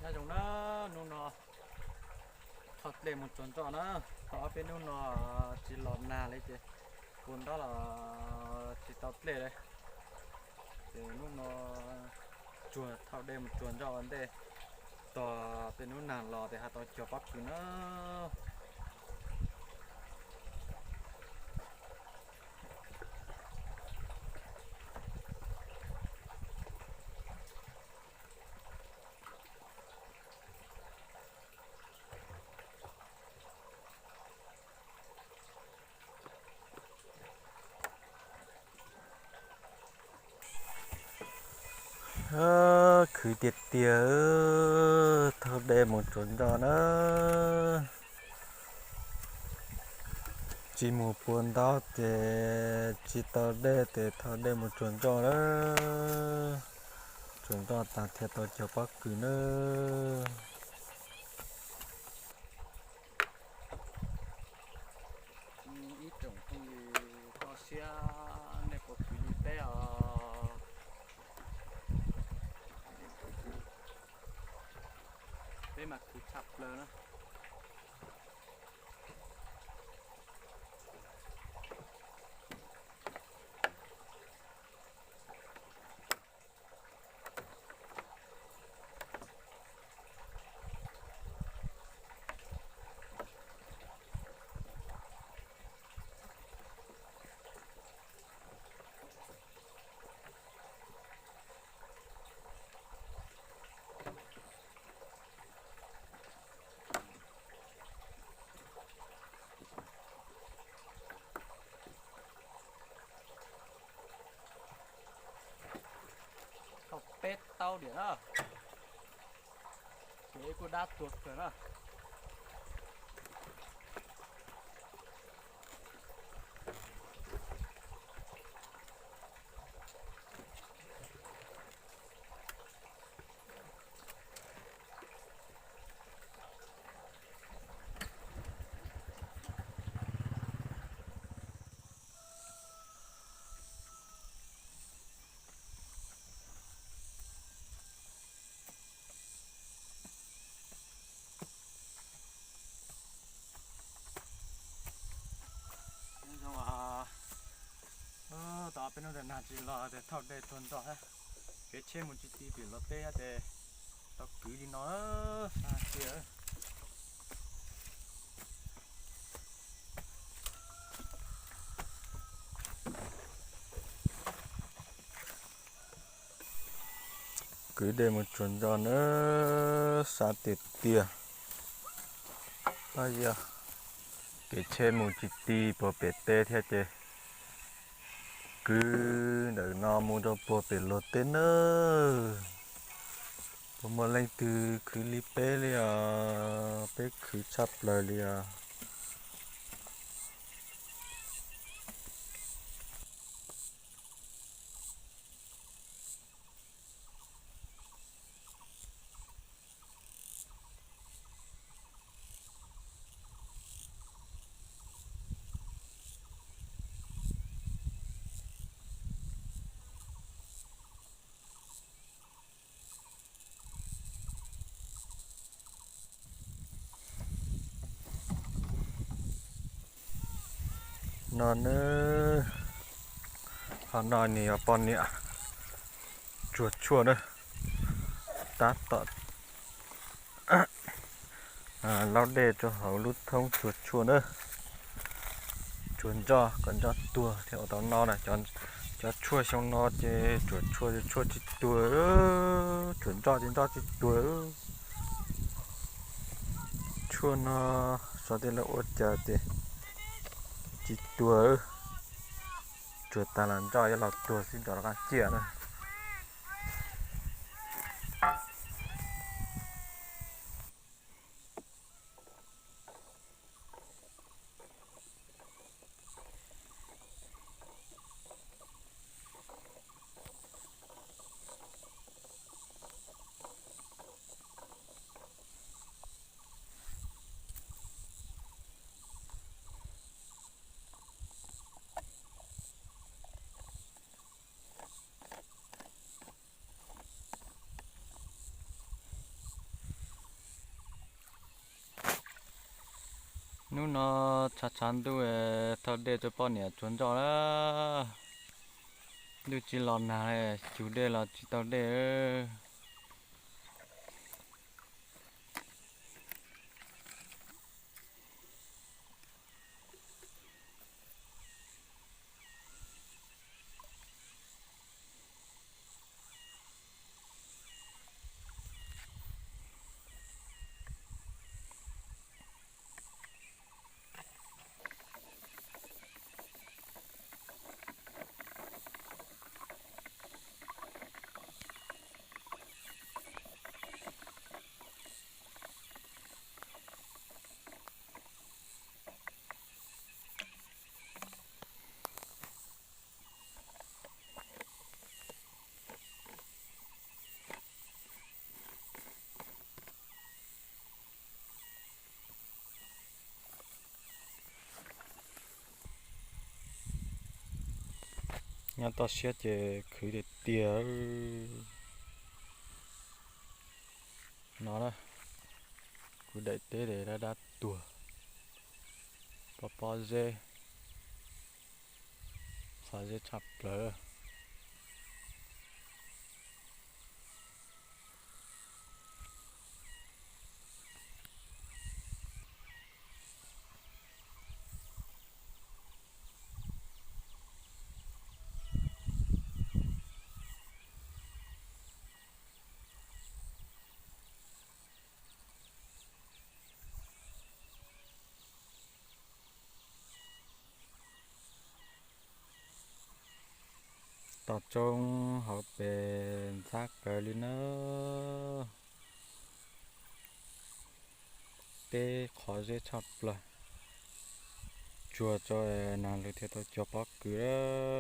Nyob zoo na, hnub no thauj dej mus tsuag nroj na, tau ob peb hnub no tsis los nag li ces pua ntaub los tsis tau dej li. Ces hnub no tsuag thauj dej mus tsuag nroj ua ntej, tos peb hnub nag los ces ho tau cog pob kws na. Khwv tiag tiag, thauj dej mus tsuag nroj na. Tsis mus pua ntaub ces tsis tau dej ces thauj dej mus tsuag nroj na. Tsuag nroj tas thiaj tau cog pob kws na. Ib tsoom phooj ywg, koj siab nej puas khwv li peb os? Peb mas khwv tshaj plaws na. Thauj peb taub diam na, ces kuj dab tuag kawg na. Nyob zoo, tau peb hnub nag tsis los ces thauj dej tsuag nroj, kev tsheb mus tsis ti pem Luag teb ces tau khwv li no, sab tiag. Khwv dej mus tsuag nroj na, sab tiag tiag. Yog kev tsheb mus tsis ti puag pem teb thiab ces khwv ntawm no mus rau puag pem Luag teb nawb. Puas muaj leej twg khwv li peb li os? Peb khwv tshaj plaws li os. No nawb, qhov no nws yog poj niam tsuag tshuaj na, tab tom laub dej rau hauv lub thoob tsuag tshuaj na. Tsuag nroj kom nroj tuag thiaj ua tau no na. Cov tshuaj xyoo no ces tsuag tshuaj ces tshuaj tsis tuag, tsuag nroj ces nroj tsis tuag. Tshuaj no xyov tej laug ua cas ces tsis tuag, tsuag tas los nroj yuav los tuag xwb nrov rov qab ciaj na. Hnub no tshav tshav ntuj, thauj dej rau poj niam tsuag nroj na. Ntuj tsis los nag, cug dej los tsis tau dej. Nyob toj siab ces khwv tiag tiag. No na, kuv daim teb es dab dab tuag, pob pob zeb, txhos zeb tshaj plaws. Tom roob hauv pes ntxhab kaws li na. Teb qhov zeb tshaj plaws, tsuag rau nag lwm thiaj tau cog pob kws a.